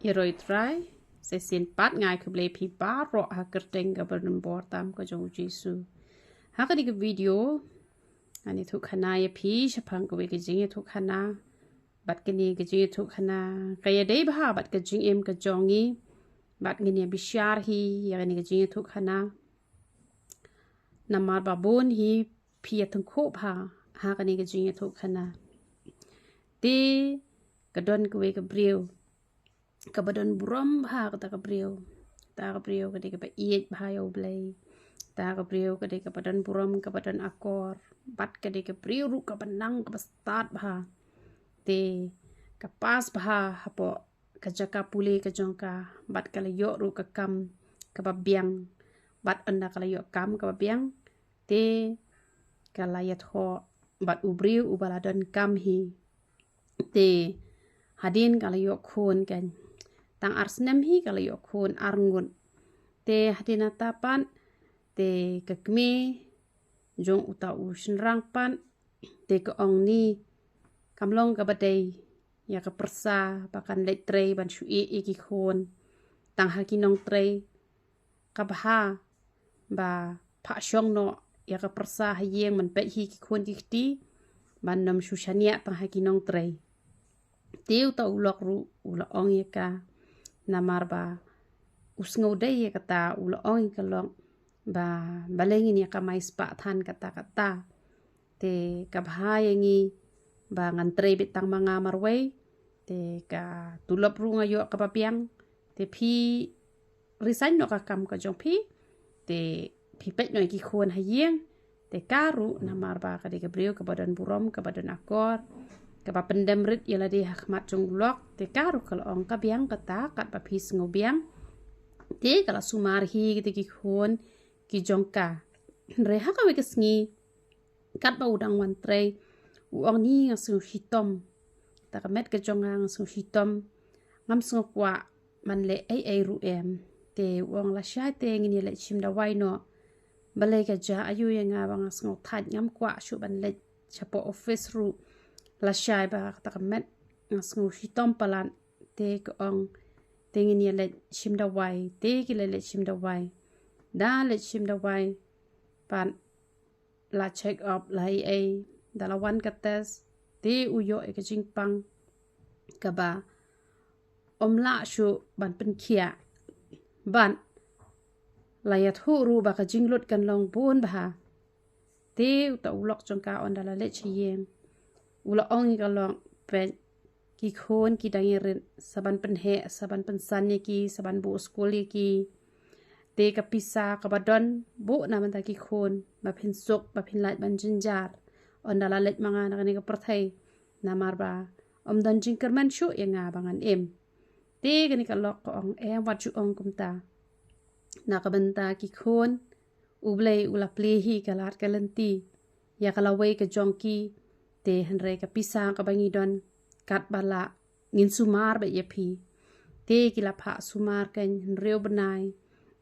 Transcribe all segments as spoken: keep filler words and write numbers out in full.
Ïaroh Trai, sa shisien pat nga ai khublei phi baroh ha ka kyrteng kaba donbor tam ka jong u Jisu. Ha kane ka video ngan ïathuh khana ïa phi shaphang kawei ka jingïathuh khana. Bad kane ka jingïathuh khana ka ïadei bha bad ka jingim ka jong ngi. Bad ngin ïa bishar hi ïa kane ka jingïathuh khana. Namar ba bun hi phi ïa tyngkhuh bha ha kane ka jingïathuh khana. Te ka don kawei ka briew kaba don burom bha, kata ka briew. Kata ka briew ka dei kaba ïeit bha ïa U Blei. Kata ka briew ka dei kaba don burom, kaba don akor. Bad ka dei ka briew ruh kaba nang, kaba stad bha. Te ka pass bha hapoh ka jaka pule ka jong ka, bad ka la ïoh ruh ka kam kaba biang. Bad ynda ka la ïoh kam kaba biang, te ka la ïathoh bad u briew uba la don kam hi. Te hadien ka la ïoh khun kan. Tang ar snem hi ka la ïoh khun ar ngut. Te hadien nangta pat, te ka kmie jong uta u shynrang pat, te ka ong ni, kam long kaba dei ïa ka pyrsa ba kan leit trei ban shu ïeh ïa ki khun tang ha ki nongtrei. Ka bha ba phah shong noh ïa ka pyrsa ha ïing ban peit hi ki khun ki kti, ban ym shu shaniah tang ha ki nongtrei. Te uta u lok ruh u la ong ïa ka, namar ba u sngew dei ïa kata, u la ong ïa ka lok ba balei ngin ïa kamai spah than katta katta. Te ka bha ïa ngi ba ngan trei beit tang ma nga marwei. Te ka tulop ruh nga ïoh kaba biang. Te phi resign noh ka kam ka jong phi. Te phi peit noh ïa ki khun ha ïing. Te ka ruh namar ba ka dei ka briew kaba don burom, kaba don akor, kaba pyndem rit ïa lade ha khmat jong u lok. Te ka ruh ka la ong ka biang kata katba phi sngew biang. Te ka la sumar hi kita ki khun ki jong ka. Hynrei ha kawei ka sngi, katba u dang wan trei, u ong ni, nga sngew shitom. Kata ka met ka jong nga, nga sngew shitom. Ngam sngew kwah ban leh ei ei ruh em. Te u ong lashai te ngin ïa leit shim dawai noh. Balei ka jia aiu ïa nga ba nga sngew thait, ngam kwah shuh ban leit shapoh office ruh. Lashai ba kata ka met nga sngew shitom palat. Te ka ong te ngin ïa leit shim dawai. Te ki la leit shim dawai. Da leit shim dawai pat, la check up, la ei ei, da la wan ka test, te u ïoh ïa ka jingpang kaba ym lah shuh ban pynkhiah. Bad la ïathuh ruh ba ka jinglut kan long bun bha. Te uta u lok jong ka ynda la leit sha ïing, u la ong ïa ka lok, peit, ki khun ki dang ïarit, sa ban pynheh, sa ban pynsan ïa ki, sa ban buh skul ïa ki. Te ka pisa kaba don, buh na bynta ki khun, ba phin suk, ba phin lait ban jynjar. Ynda la leit ma nga na kane ka pyrthei, namar ba ym don jingkyrmen shuh ïa nga ba ngan im. Te kane ka lok ka ong, em, wat ju ong kumta. Na ka bynta ki khun, U Blei u la plie hi ka lad ka lynti ïa ka lawei ka jong ki. Te hynrei ka pisa kaba ngi don, katba lah, ngin sumar beit ïa phi. Te ki la phah sumar kan hynriew bnai.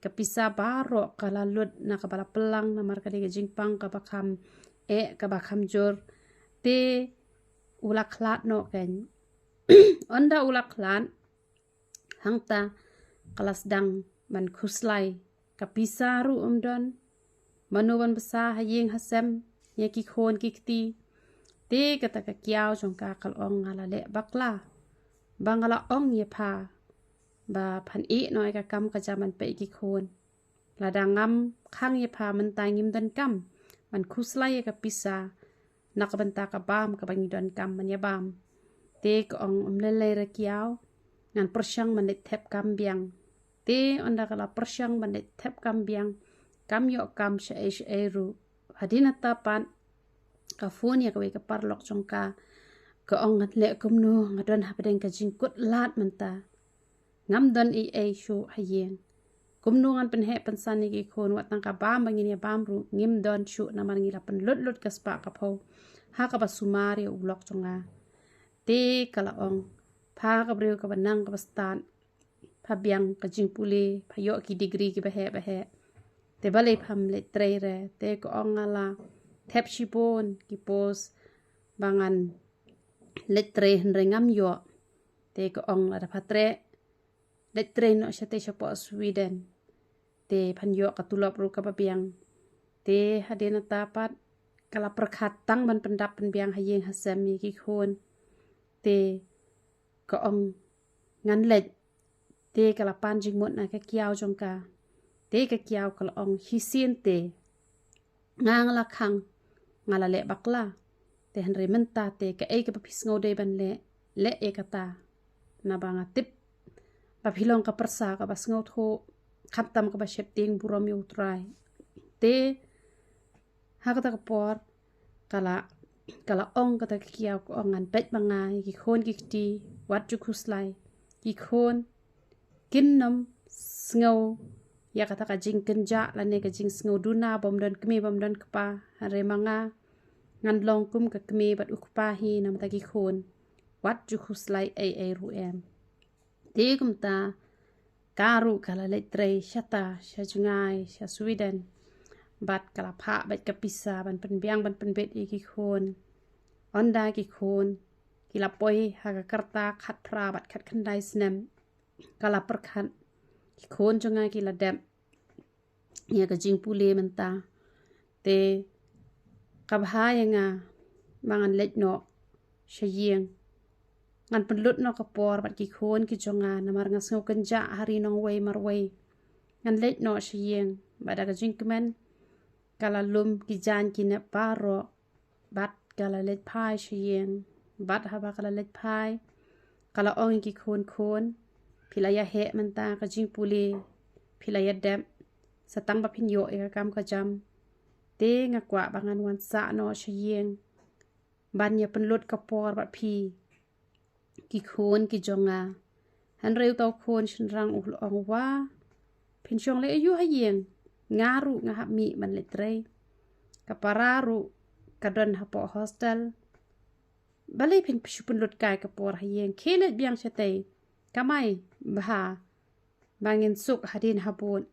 Ka pisa baroh ka la lut na kaba la pyllang namar ka dei ka jingpang kaba kham eh, kaba kham jur. Te u la khlad noh kan. Ynda u la khlad, hangta ka la sdang ban khuslai. Ka pisa ruh ym don. Mano ban bsa ha ïing ha sem ïa ki khun ki kti. Te kata ka kiaw jong ka ka la ong, nga la leh bakla ba nga la ong ïa pha ba phan ïeh noh ïa ka kam ka jam ban peit ïa ki khun. Lada ngam khang ïa pha mynta ngim don kam ban khuslai ïa ka pisa na ka bynta ka bam kaba ngi don kam ban ïa bam. Te ka ong, ym lei lei re kiaw, ngan pyrshang ban leit thep kam biang. Te ynda ka la pyrshang ban leit thep kam biang, kam ïoh kam shaei shaei ruh. Hadien nangta pat ka phone ïa kawei ka paralok jong ka. Ka ong, ngan leh kumno, nga don hapdeng ka jingkut lad mynta. Ngam don ei ei shuh ha ïing. Kumno ngan pynheh pynsan ïa ki khun, wat tang ka bam ba ngin ïa bam ruh ngim don shuh namar ngi la pynlut lut ka spah ka phew ha kaba sumar ïa u lok jong nga. Te ka la ong, pha ka briew kaba nang kaba stad, pha biang ka jingpule, pha ïoh ki degree kiba heh ba heh. Te balei pham leit trei re? Te ka ong, nga la thep shibun ki post ba ngan leit trei hynrei ngam ïoh. Te ka ong, lada pha treh leit trei noh shatei shapoh Sweden. Te phan ïoh ka tulop ruh kaba biang. Te hadien nangta pat ka la pyrkhat tang ban pyndap pynbiang ha ïing ha sem ïa ki khun. Te ka ong ngan leit. Te ka la pan jingmut na ka kiaw jong ka. Te ka kiaw ka la ong shisien te nga nga la khang, nga la leh bakla. Te hynrei mynta te kaei kaba phi sngew dei ban leh, leh ïa kata. Naba nga tip ba phi long ka pyrsa kaba sngewthuh, khamtam kaba sheptieng burom ïa U Trai. Te ha kata ka por ka la, ka la ong kata ka kiaw, ka ong ngan peit ma nga ïa ki khun ki kti, wat ju khuslai. Ki khun kin nym sngew ïa kata ka jingkynjah lane ka jingsngew duna bym don kmie bym don kpa. Hynrei ma nga ngan long kum ka kmie bad u kpa hi na bynta ki khun. Wat ju khuslai ei ei ruh em. Te kumta ka ruh ka la leit trei shata sha jngai sha Sweden. Bad ka la phah beit ka pisa ban pynbiang ban pynbit ïa ki khun. Ynda ki khun ki la poi ha ka rta khatphra bad khatkhyndai snem, ka la pyrkhat ki khun jong nga ki la dep ïa ka jingpule mynta. Te ka bha ïa nga ba ngan leit noh sha ïing. Ngan pynlut noh ka por bad ki khun ki jong nga namar nga sngew kynjah ha ri nongwei marwei. Ngan leit noh sha ïing. Bad da ka jingkmen ka la lum ki jaiñ ki nep baroh. Bad ka la leit phai sha ïing. Bad haba ka la leit phai ka la ong ïa ki khun, khun, phi la ïa heh mynta ka jingpule, phi la ïa dep, sa tang ba phin ïoh ïa ka kam ka jam. Te nga kwah ba ngan wan sah noh sha ïing ban ïa pynlut ka por bad phi, ki khun ki jong nga. Hynrei uta u khun shynrang u la ong, wa phin shong leh aïu ha ïing? Nga ruh nga hap mih ban leit trei. Ka para ruh ka don hapoh hostel. Balei phin shu pynlut kai ka por ha ïing? Khie leit biang shatei. Kamai bha ba ngin suk hadien habud.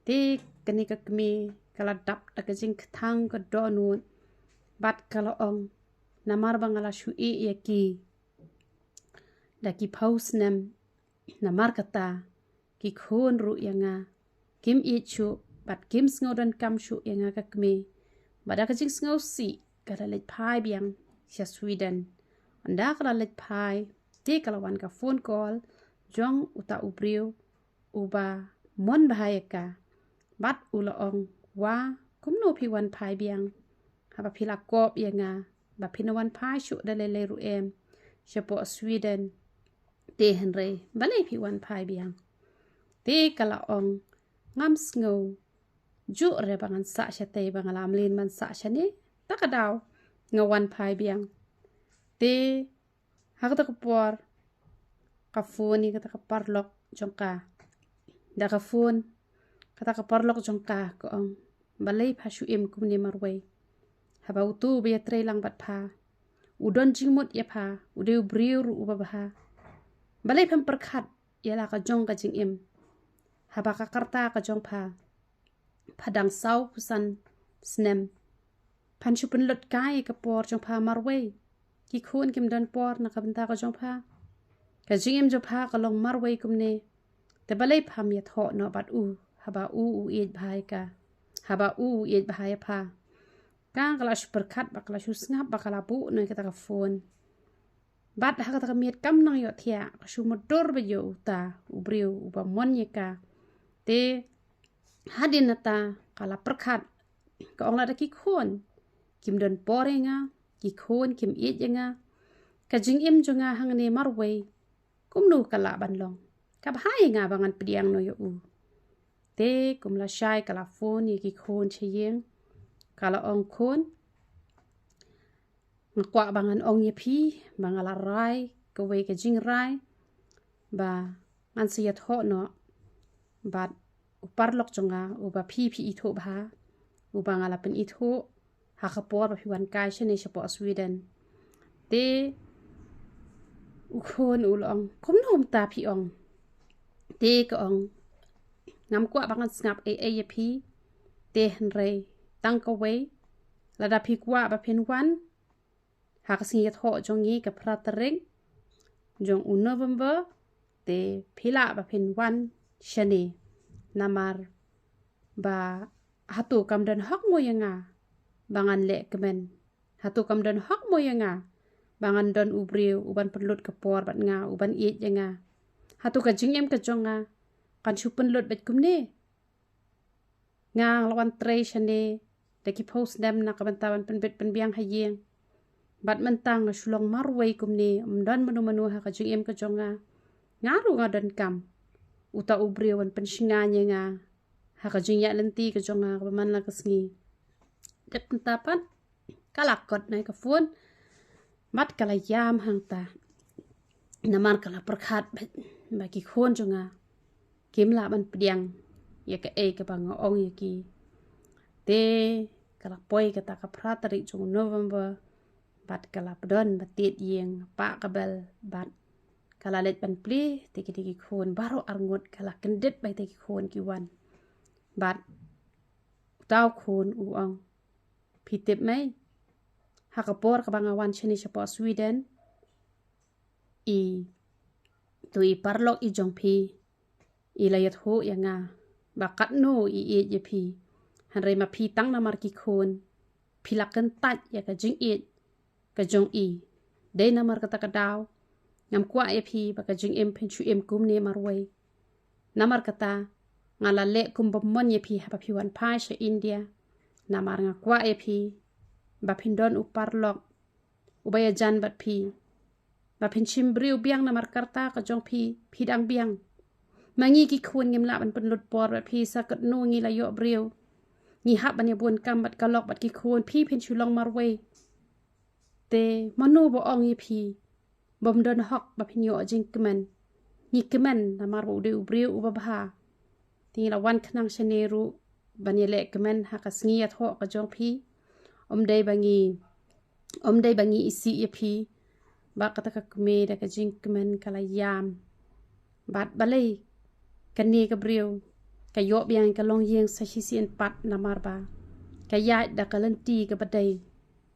Te kane ka kmie ka la dap da ka jingkthang ka dohnud bad ka la ong, namar ba nga la shu ïeh ïa ki da ki phew snem. Namar kata ki khun ruh ïa nga kim ïeit shuh bad kim sngew donkam shuh ïa nga ka kmie. Bad da ka jingsngewsih ka la leit phai biang sha Sweden. Ynda ka la leit phai te ka la wan ka phone call jong uta u briew uba mon bha ïa ka. Bad u la ong, wa kumno phi wan phai biang? Haba phi la kop ïa nga ba phin wan phai shuh da lei lei ruh em shapoh Sweden. Te hynrei balei phi wan phai biang? Te ka la ong, ngam sngew juh re ba ngan sah shatei, ba nga la mlien ban sah shane. Ta ka daw nga wan phai biang. Te ha kata ka por ka phone ïa kata ka paralok jong ka. Da ka phone kata ka paralok jong ka, ka ong, balei pha shu im kumne marwei? Haba uto ba ïa trei lang bad pha u don jingmut ïa pha, u dei u briew ruh uba bha. Balei pham pyrkhat ïa la ka jong ka jingim? Haba ka rta ka jong pha pha dang saw phew san snem. Phan shu pynlut kai ka por jong pha marwei. Ki khun kim don por na ka bynta ka jong pha. Ka jingim jong pha ka long marwei kumne. Te balei pham ïathoh noh bad u haba u u ïeit bha ïa ka? Haba u u ïeit bha ïa pha. Ka ka la shu pyrkhat bad ka la shu sngap bad ka la buh noh ïa kata ka phone. Bad ha kata ka miet kam nang ïohthiah ka shu mudui bad ïa uta u briew uba mon ïa ka. Te hadien nangta ka la pyrkhat, ka ong, lada ki khun kim don por ïa nga, ki khun kim ïeit ïa nga, ka jingim jong nga hangne marwei kumno ka lah ban long? Ka bha ïa nga ba ngan pdiang noh ïa u. Te kum lashai ka la phone ïa ki khun sha ïing, ka la ong, khun, nga kwah ba ngan ong ïa phi ba nga la rai kawei ka jingrai ba ngan sa ïathoh noh bad u paralok jong nga uba phi phi ithuh bha, uba nga la pynithuh ha ka por ba phi wan kai shane shapoh Sweden. Te u khun u la ong, kumno mynta phi ong? Te ka ong, ngam kwah ba ngan sngap ei ei ïa phi. Te hynrei tang kawei, lada phi kwah ba phin wan ha ka sngi ïathoh jong ngi ka phra tarik jong u November, te phi lah ba phin wan shane. Namar ba hato kam don hok mo ïa nga ba ngan leh kmen? Hato kam don hok mo ïa nga ba ngan don u briew u ban pynlut ka por bad nga, u ban ïeit ïa nga? Hato ka jingim ka jong nga kan shu pynlut bad kumne? Nga la wan trei shane da ki phew snem na ka bynta ban pynbit pynbiang ha ïing. Bad mynta nga shu long marwei kumne, ym don mano mano ha ka jingim ka jong nga. Nga ruh nga don kam uta u briew ban pynshngaiñ ïa nga ha ka jingïaid lynti ka jong nga kaba man la ka sngi. Dep mynta pat ka la kot na ka phone bad ka la ïam hangta. Namar ka la pyrkhat ba, ba ki khun jong nga kim lah ban pdiang ïa kaei kaba nga ong ïa ki. Te ka la poi kata ka phra tarik jong November bad ka la pdon ba tied ïing, pah ka bel bad ka la leit ban plie. Te ki, te ki khun baroh arngut, ka la kyndit ba te ki khun ki wan. Bad uta u khun u ong, phi tip mei, ha ka por kaba nga wan shane shapoh Sweden, i, to i paralok i jong phi i la ïathuh ïa nga ba katno i ïeit ïa phi. Hynrei ma phi tang namar ki khun phi la kyntait ïa ka jingïeit ka jong i. Dei namar kata ka daw ngam kwah ïa phi ba ka jingim phin shu im kumne marwei. Namar kata nga la leh kum ba mon ïa phi haba phi wan phai sha India. Namar nga kwah ïa phi ba phin don u paralok uba ïajan bad phi, ba phin shim briew biang namar ka rta ka jong phi, phi dang biang. Ma ngi ki khun ngim lah ban pynlut por bad phi, sa katno ngi la ïoh briew. Ngi hap ban ïa bun kam bad ka lok bad ki khun, phi phin shu long marwei. Te mano ba ong ïa phi bym don hok ba phin ïoh jingkmen? Ngi kmen namar ba u dei u briew uba bha. Te ngi la wan khnang shane ruh ban ïaleh kmen ha ka sngi ïathoh ka jong phi. Ym dei ba ngi, ym dei ba ngi isih ïa phi. Ba kata ka kmie da ka jingkmen ka la ïam. Bad balei kane ka briew ka ïoh biang ka longïing sa shisien pat? Namar ba ka ïaid da ka lynti kaba dei.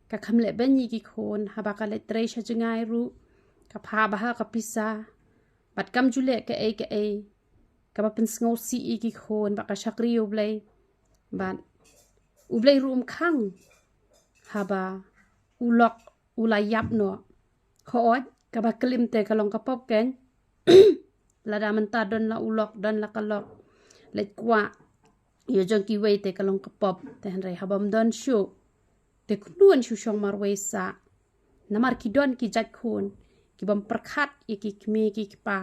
Ka kham leh beiñ ïa ki khun, haba ka leit trei sha jngai ruh ka phah bha ka pisa. Bad kam ju leh kaei kaei kaba pynsngewsih ïa ki khun, bad ka shakri ïa U Blei. Bad U Blei ruh um khang haba u lok u la ïap noh. Hooid, kaba klim te ka long ka pop keiñ. Lada mynta don la u lok, don la ka lok, leit kwah ïa jong kiwei te ka long ka pop. Te hynrei haba ym don shuh, te kumno yn shu shong marwei sah? Namar ki don ki jait khun ki bym pyrkhat ïa ki kmie ki kpa.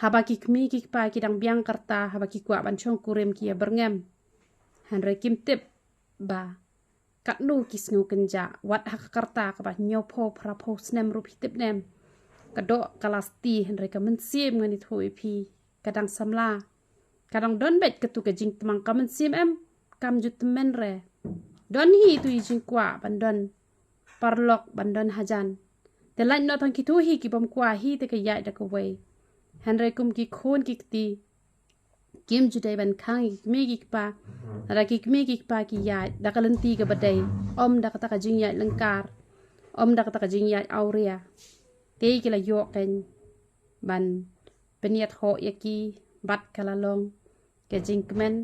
Haba ki kmie ki kpa ki dang biang ka rta, haba ki kwah ban shong kurim ki ïa byrngem. Hynrei kim tip ba katno ki sngew kynjah, wat ha ka rta kaba hynñiewphew phraphew snem ruh, phi tip ne em. Ka doh ka la sti, hynrei ka mynsiem, ngan ïathuh ïa phi, ka dang samla. Ka dang don beit katu ka jingtmang, ka mynsiem em kam ju tymmen re. Don hi tu i jingkwah ban don paralok, ban don hajan. Te lait noh tang kitu hi ki bym kwah hi te ka ïaid da kawei. Hynrei kum ki khun ki kti, kim ju dei ban khang ïa ki kmie ki kpa. Lada ki kmie ki kpa ki ïaid da ka lynti kaba dei, ym da kata ka jingïaid lyngkar, ym da kata ka jingïaid awria, te ki la ïoh keiñ ban pynïathoh ïa ki. Bad ka la long ka jingkmen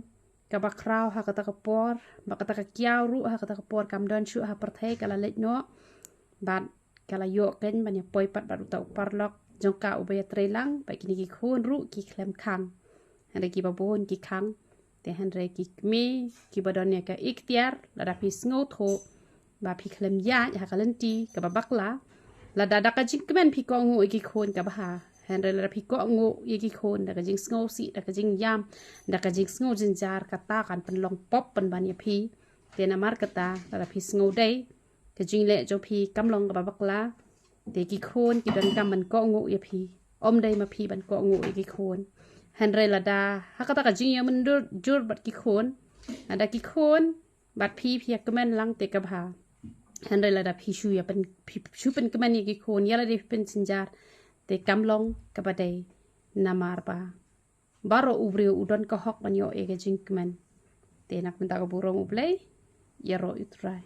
kaba khraw ha kata ka por. Bad kata ka kiaw ruh ha kata ka por kam don shuh ha pyrthei, ka la leit noh. Bad ka la ïoh keiñ ban ïa poi pat bad uta u paralok jong ka uba ïatrei lang. Bad kine ki khun ruh ki khlem khang, hynrei kiba bun ki khang. Te hynrei ki kmie kiba don ïa ka iktiar, lada phi sngewthuh ba phi khlem ïaid ha ka lynti kaba bakla, lada da ka jingkmen phi kohnguh ïa ki khun, ka bha. Hynrei lada phi kohnguh ïa ki khun da ka jingsngewsih, da ka jingïam, da ka jingsngew jynjar, kata kan pynlong pop pynban ïa phi. Te namar kata, lada phi sngew dei ka jingleh jong phi kam long kaba bakla, te ki khun ki donkam ban kohnguh ïa phi. Ym dei ma phi ban kohnguh ïa ki khun. Hynrei lada ha kata ka jingïamynjur bad ki khun, lada ki khun bad phi phi ïa kmen lang, te ka bha. Hynrei lada phi shu ïa pyn, phi shu pynkmen ïa ki khun, ïa lade phi pynjynjar, te kam long kaba dei. Namar ba baroh u briew u don ka hok ban ïoh ïa ka jingkmen. Te na ka bynta ka burom U Blei, ïaroh ïa U Trai.